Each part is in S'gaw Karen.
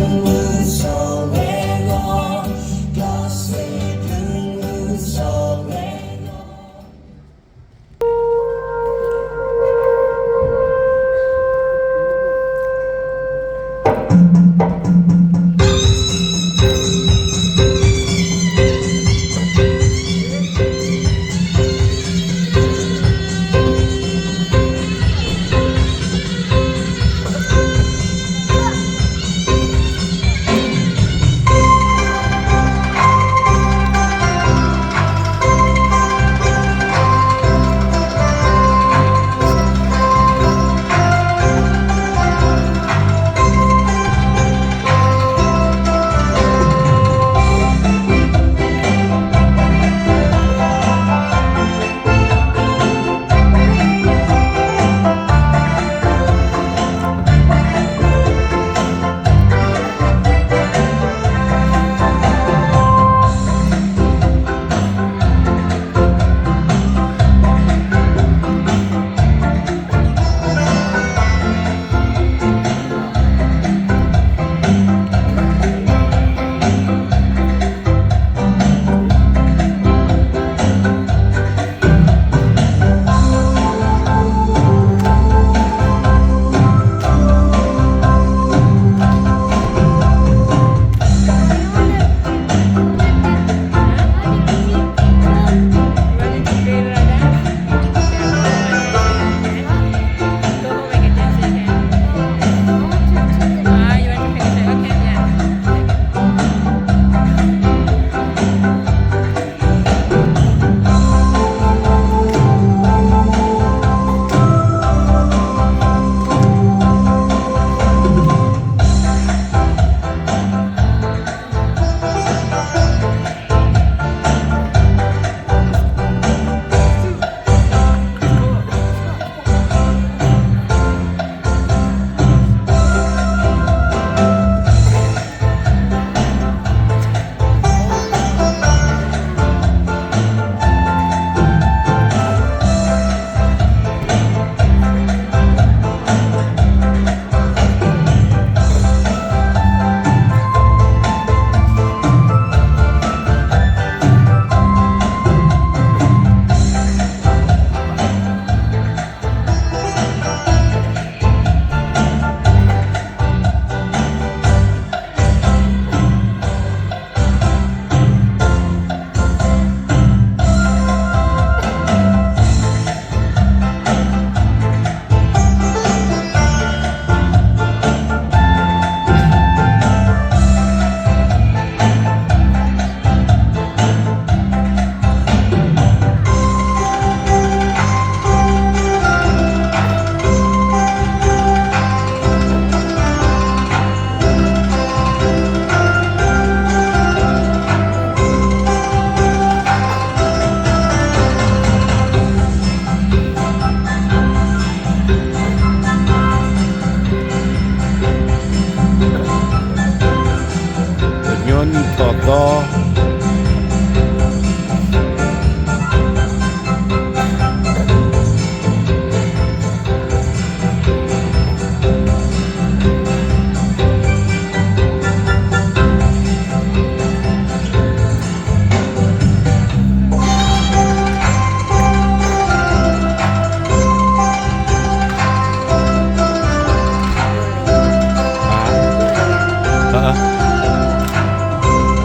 ကညီနံၣ်ထီၣ်သီ.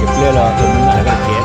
ယပျဲလီၤ တမုၢ်နၤလၢကဲ.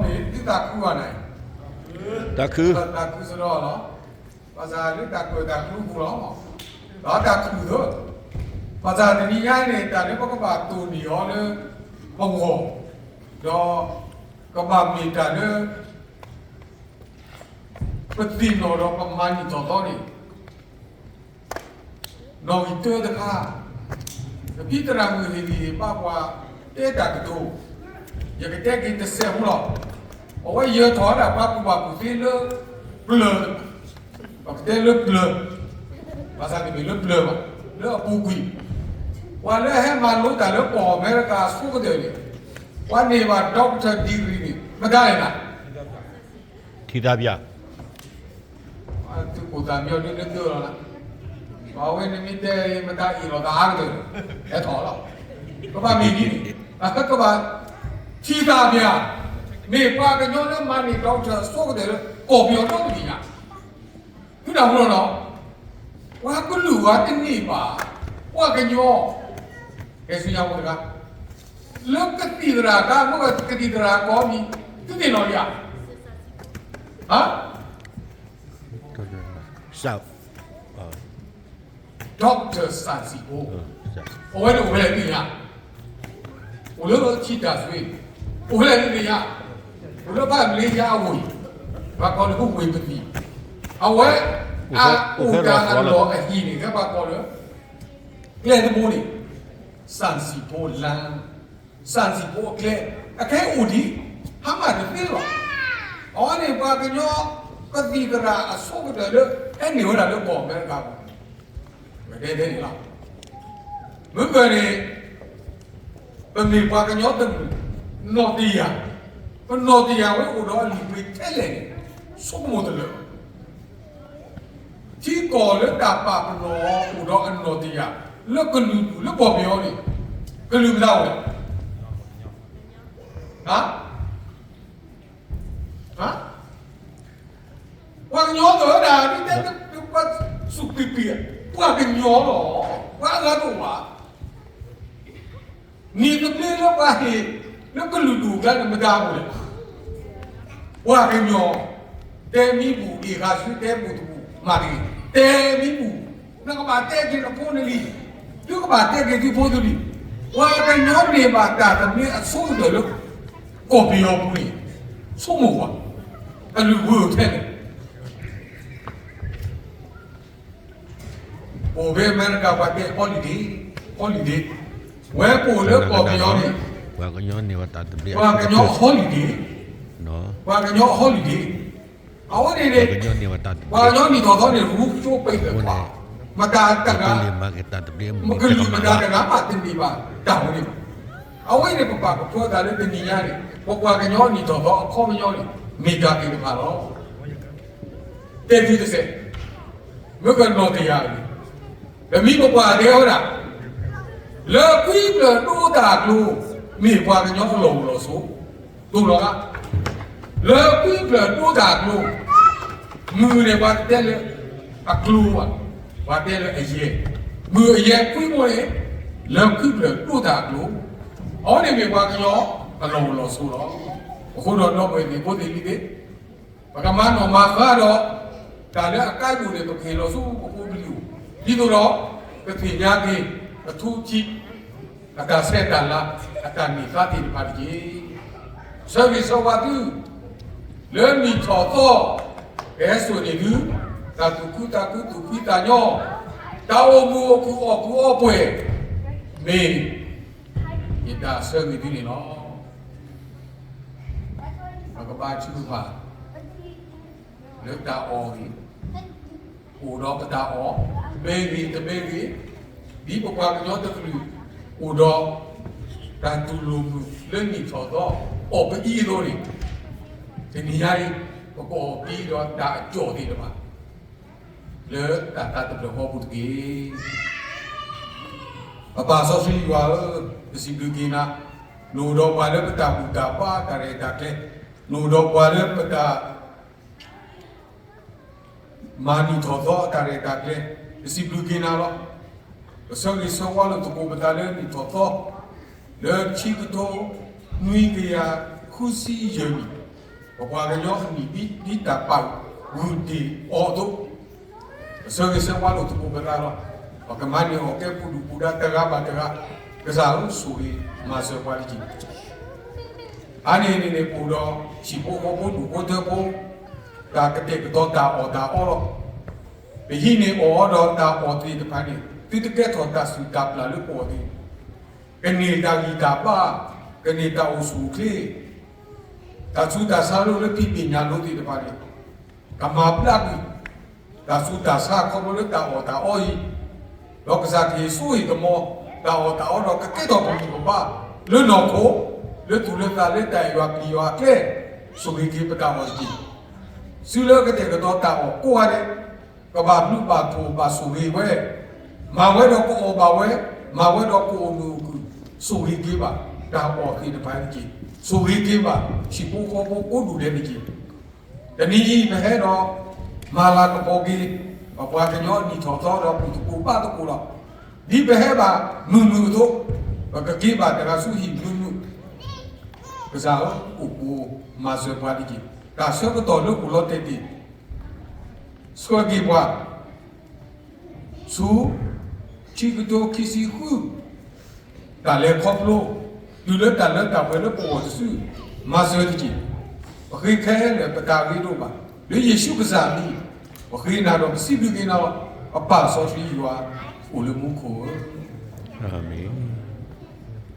မ့ၢ်သုသးခုဘၣ်န့ၣ်, တၢ်ခု, တၢ်ခုစ့ၢ်ကီးလီၤ. ဘၣ်ဆၣ်လၢတၢ်ကၢၣ်တၢ်ကျူပူၤလီၤ, ဒီးတၢ်ခုၣ်သၢ, ဘၣ်ဆၣ်တနံၤညါအံၤန့ၣ် တၢ်လၢပကဘၣ်တိၢ်န့ၢ်အီၤလၢပဂီၢ်, ဒီးကဘၣ်မ့ၢ်တၢ်လၢ ပသ့ၣ်နီၣ်ဒီးပမၤနံၣ်ထီၣ်သီန့ၣ် နီၣ်ဂံၢ်တၢတခါ, ပဖံသရၣ်မုၣ်ဟ့ၣ်ဂံၢ်ဟ့ၣ်ဘါပှၤတဲတၢ်ကတိၤ, ယကတဲက့ၤတစဲးဖိလီၤ. အဝဲယၢၤထီၣ်ဝဲဒၣ်ပှၤကူၣ်ဘၣ်ကူၣ်သ့လၢပျၢၤ, ပကတဲလၢပျၢၤ, ဘၣ်ဆၣ်တမ့ၢ်လၢပျၢၤဘၣ်, လၢအပူၤကွံာ်, ပှၤလၢအဟဲမၤလိတၢ်လၢကီၢ်အမဲရကၤအဆိကတၢၢ်န့ၣ်, ပှၤန့ၢ်ဘၣ် doctor degree န့ၣ် မတၤလဲၣ်နၤ ထံၣ်သးပၠး, သုကိၢ်သးမံလၢနတၢၢ်လီၤ, ပှၤဝဲန့ၣ်မ့ၢ်တဲမတၤအ့ၣ်လိာ်သးအါကတၢၢ်, ဟဲထီၣ်လီၤ, ကဘၣ်မ့ၢ်ဒ်န့ၣ်, ကဘၣ်ထံၣ်သးပၠး, မ့ၢ်ပှၤကညီလၢမၤန့ၢ် doctor အဆိကတၢၢ်လၢ ကီၢ်ပယီၤဒီတဘ့ၣ်ညါ သုတၢ်မူလီၤနီၤ, ပှၤကလုာ်ဝဲတန့ၢ်ဘၣ်, ပှၤကညီ, ကဲဆူညါဖိတဂၤ, လၢကသံၣ်သရၣ်ကါ မ့ၢ်ကသံၣ်သရၣ်ကီမံၤ, သုန့ၣ်လီၤယၤ, ဟါ, doctor စၣ်စံၣ်ဖိ, အဝဲန့ၣ်အိၣ်ဖဲလဲၣ်သ့ၣ်ညါ, အိၣ်လၢထံတၢ်ဆွ့, အိၣ်ဖဲလဲၣ်သ့ၣ်ညါ, အိၣ်လၢဘၣ်မလ့ၤယါအဝ့ၢ်, ပှၤကိးလၢဝ့ၢ်ပသံၣ်, အဝဲ, အအိၣ်တၢ်အလီၢ်အဟံၣ်န့ၣ် ကဲပှၤကိးလၢ ကျဲတဘိန့ၣ်, စၣ်စံၣ်ဖိလၢ, စၣ်စံၣ်ဖိအကျဲ, အခဲအံၤအိၣ်ဒံး, ဟါမၢ်တသ့လီၤ, အဝဲန့ၣ်ပှၤကညီ, ကသံၣ်သရၣ်အဆိကတၢၢ်လၢ, ဟဲန့ၢ်ဝဲဒၣ်လၢကီၢ်အမဲရကၤပူၤ, ပတဲတဲန့ၣ်လီၤ, မ့ၢ်ပၢၢ်န့ၣ် ပမ့ၢ်ပှၤကညီတမုာ်, နီၣ်တယၢ်, ပနီၣ်တယၢ်ဝဲအိၣ်ဒီးအလုၢ်အပှ့ၤထဲလဲၣ်န့ၣ်, ဆိကမိၣ်တလၢာ်, ထံကီၢ်လၢတၢ်ပာ်ပနီၣ်အီၤအိၣ်ဒီးအနီၣ်တယၢ်, လၢကလုာ်ဒူၣ်လၢကီၢ်ပယီၤန့ၣ်, ကလုာ်မတၤဝဲ, ဟါ, ဟါ, ပှၤကညီတဂၤဒၣ် ဒ်တဲပှၤစူးကွံာ်ကွံာ်, ပှၤကညီလီၤ, ပှၤအဂၤတအိၣ်ဘၣ် နံၤသဘျ့လၢပှၤဟ့ၣ်, လၢကလုာ်ဒူၣ်ကျါန့ၣ်မတၤအပူၤလဲၣ်, ပှၤကညီ, တဲမံပူၤ အ့ၣ်ဃာ်ဆူတဲပူၤတပူၤ မၤတဂ့ၤ, တဲမံပူၤ, နကဘၣ်တဲက့ၤနဖိနလံၤ, သုကဘၣ်တဲက့ၤသုဖိသုလံၤ, ပှၤကညီန့ၢ်ဘၣ်တၢ်သဘျ့အဆိကတၢၢ်လၢ ကီၢ်ပယီၤပူၤန့ၣ်, ဆိကမိၣ်ကွၢ်, အလုၢ်အပှ့ၤအိၣ်ထဲလဲၣ် အိၣ်ဖဲအမဲရကၤပှၤတဲ holiday, holiday, ဝဲပအိၣ်လၢကီၢ်ပယီၤန့ၣ်, ပှၤကညီ holiday, ပှၤကညီ holiday, အဝဲန့ၣ်န့ၣ်, ပှၤကညီနံၣ်ထီၣ်သီန့ၣ် ရူကၠိပ့ၤသ့ၣ်ခွါ, မတၤတဂၤ, မကလုာ်မတၤတဂၤဘၣ်တန့ၢ်ဘၣ်တၢ်ဝဲန့ၣ်ဘၣ်. အဝဲန့ၣ်ပပာ်ကဖၢသးလၢတနံၤညါန့ၣ် ပပှၤကညီနံၣ်ထီၣ်သီအခီပညီန့ၣ် မ့ၢ်တၢ်သ့ၣ်တဖၣ်လီၤ. တဲသုတစဲး, မ့ၢ်ကနီၣ်တယၢ်န့ၣ်, ပမံၤပပှၢ်တဲဝဲဒၣ်, လၢကွံဖျၢၣ်ဒိတၢ်အကျိၤ, မ့ၢ်ပှၤကညီအလီၢ်အိၣ်လီၢ်ဆိး, တိၢ်လီၤဂၤ, လၢကွံဖျၢၣ်ဒိတၢ်အကျိၤ, မုၢ်န့ၣ်ပှၤတတဲလၢအကျိၤဘၣ်, ပှၤတဲလၢအယဲၢ်, မုၢ်အယဲၢ်ကွံဖိန့ၣ်, လၢကွံဖျၢၣ်ဒိတၢ်အကျိၤ, အဝဲန့ၣ်မ့ၢ်ပှၤကညီအလီၢ်အိၣ်လီၢ်ဆိးလီၤ. အဃိဒီးဒီပုၢ်ဝဲၢ်သ့ၣ်ဖိသ့ၣ်လံၤသ့ၣ်, ပကမၤနီၣ်မၤဃါဒီး တၢ်လၢအကါဒိၣ်န့ၣ် ပကဟ့ၣ်လီၤဆူပဖိပလံၤအိၣ်, ဒ်သိးဒီး ပသ့ၣ်ညါက့ၤ ပထူထံး အတၢ်ဆဲးတၢ်လၤ အတၢ်န့ၢ်သါသ့ၣ်တဖၣ်တက့ၢ်. ဆၢဂ့ၤဆၢဝါသု လၢနံၣ်ထီၣ်သီ ကဟဲစိာ်န့ၢ်သု တၢ်သူၣ်ခုသးခု သူၣ်ဖှံသးညီ, တၢ်အိၣ်မုာ်အိၣ်ခုၣ် အီၣ်ကူအီပှဲၤ, မ့ၢ်ယတၢ်ဆၢဂ့ၤသုန့ၣ်လီၤ. ပကဘါထုကဖၣ် လၢတၢ်အီၣ်ဂ့ၤ, အိၣ်ဒီးပတၢ်အီၣ်, မ့ၢ်ဂ့ၤတမ့ၢ်ဂ့ၤ, ဒ်ပပှၤကညီတကလုာ် အိၣ်ဒီးတၢ်တူၢ်လိာ်မုာ်လၢနံၣ်ထီၣ်သီ အီၣ်ပအံၤအသိးန့ၣ်, တနံၤညါအံၤ ပကအီၣ်ပအံၤဒီးတၢ်အကီၢ်သ့ၣ်တဖၣ် လၢတၢ်သးတဖျၢၣ်ဃီပူၤတက့ၢ်. ပပၢ်စီဆှံယွၤဧၢ, ပစံးဘျုးက့ၤနၤ, နအိၣ်ဒီးပှၤလၢပတၢ်ဘူၣ်တၢ်ဘါတၢ်ရဲၣ်တၢ်ကျဲၤ, နအိၣ်ဒီးပှၤလၢပတၢ် မၤနံၣ်ထီၣ်သီအတၢ်ရဲၣ်တၢ်ကျဲၤ, ပစံးဘျုးက့ၤနၤလီၤ. ပဆၢဂ့ၤဆၢဝါလိာ်သကိးပသးလၢနံၣ်ထီၣ်သီ, လၢခံကထိနွံကယၤဃုဆံယဲၢ်နံၣ်, ပပှၤကညီအနံၣ်ဘံဒ်တၢ်ပာ်ဂုာ်တ့ၢ်အီၤအသိး, ပဆၢဂ့ၤဆၢဝါလိာ်သကိးပသးလီၤ. ပကမၤန့ၢ်အီၣ်ကဲပူၤဒုၣ်ပူၤဒါတဂၤဘၣ်တဂၤ, ကစၢ်ဧၢ ဆိၣ်ဂ့ၤမၤစၢၤပှၤတက့ၢ်. အါန့ၢ်န့ၣ်န့ၣ် ပအိၣ်ဒီးဟံၣ်ဖိဃီဖိဒူၣ်ဖိထၢဖိ, တၢ်ကတဲာ်ကတီၤတၢ်အီၣ်တၢ်အီလီၤ. ပဟံးန့ၢ်အီၣ်အီဒီးတၢ်အီၣ်သ့ၣ်တဖၣ်န့ၣ် သုတကဲထီၣ်တၢ်စုၣ်တၢ်ပျၢ်လၢပဂီၢ်သ့, ကန့ၢ်တၢ်ဂံၢ်တၢ်ဘါ, ကန့ၢ်တၢ်အိၣ်ဆူၣ်အိၣ်ချ့, တၢ်ဆူးတၢ်ဆါလၢလၢဖံးသ့ၣ်ညါလိသ့ၣ်တဖၣ်န့ၣ် ကမၤဘျါကွံာ် တၢ်ဆူးတၢ်ဆါခီဖျိလၢတၢ်အီၣ်တၢ်အီအံၤ, ဒီးကစၢ်ကဟ့ၣ်စိဟ့ၣ်ကမီၤ တၢ်အီၣ်တၢ်အီဒီးကကဲထီၣ်ပဂံၢ်ပဘါ လၢနီၢ်ခိ, လၢသူၣ်လၢသးလၢတၢ်အဲၣ်ယွၤပျံၤယွၤအကျဲ, ဆိၣ်ဂ့ၤက့ၤပတၢ်အီၣ်တက့ၢ်. စုလၢကတဲာ်ကတီၤတၢ်အီၣ်ကိးဂၤဒဲး, ကဘၣ်ဘျုးဘၣ်ဖှိၣ်ဘၣ်ဆိၣ်ဂ့ၤဝဲ, မၤဝဲဒီးကအီၣ်ဘၣ်ဝဲ, မၤဝဲဒီးကအိၣ်မုာ်အိၣ်ခုၣ်, ဆိၣ်ဂ့ၤက့ၤဘၣ် တၢ်အီၣ်သ့ၣ်တဖၣ်တက့ၢ်. ဆိၣ်ဂ့ၤက့ၤဘၣ် ဟံၣ်ဖိဃီဖိကိးဒူၣ်ဒဲးတက့ၢ်. တနံၤအံၤပဟဲဒီး မၤလၤကပီၤက့ၤ ပပှၤကညီအနံၣ်ထီၣ်သီဒီးဘူၣ်သကိးဘါသကိးလီၤ. ဒ်ပဟဲဘၣ်မုာ်မုာ်အသိး, ပကက့ၤဘၣ်တဂၤဆူဟံၣ်မုာ်မုာ်, ကစၢ်ဧၢ အိၣ်ပိာ်မၤစၢၤပှၤတက့ၢ်. တၢ်ဆၢကတီၢ်လၢအိၣ်လီၤတဲာ်တ့ၢ် ဆှၢက့ၤပှၤ ဆူ ခံကထိခံဆံဃု တၢ်လဲၤခီဖျိ တုၤလၢတၢ်လၢတၢ်ပှဲၤလၢပဂီၢ်တစု မၤစၢၤတက့ၢ်. ပဃ့ခဲလၢာ်ပတၢ်ဂ့ၤဒိၣ်ဘၣ် လၢယ့ၣ်ၡူးကစၢ်အမံၤ ပဃ့နၤဒီးပစံးဘျုးက့ၤနၤလီၤ. ပပၢ်စီဆှံယွၤ အိၣ်လၢမူခိၣ်ဧၢ, အၤမ့ၣ်.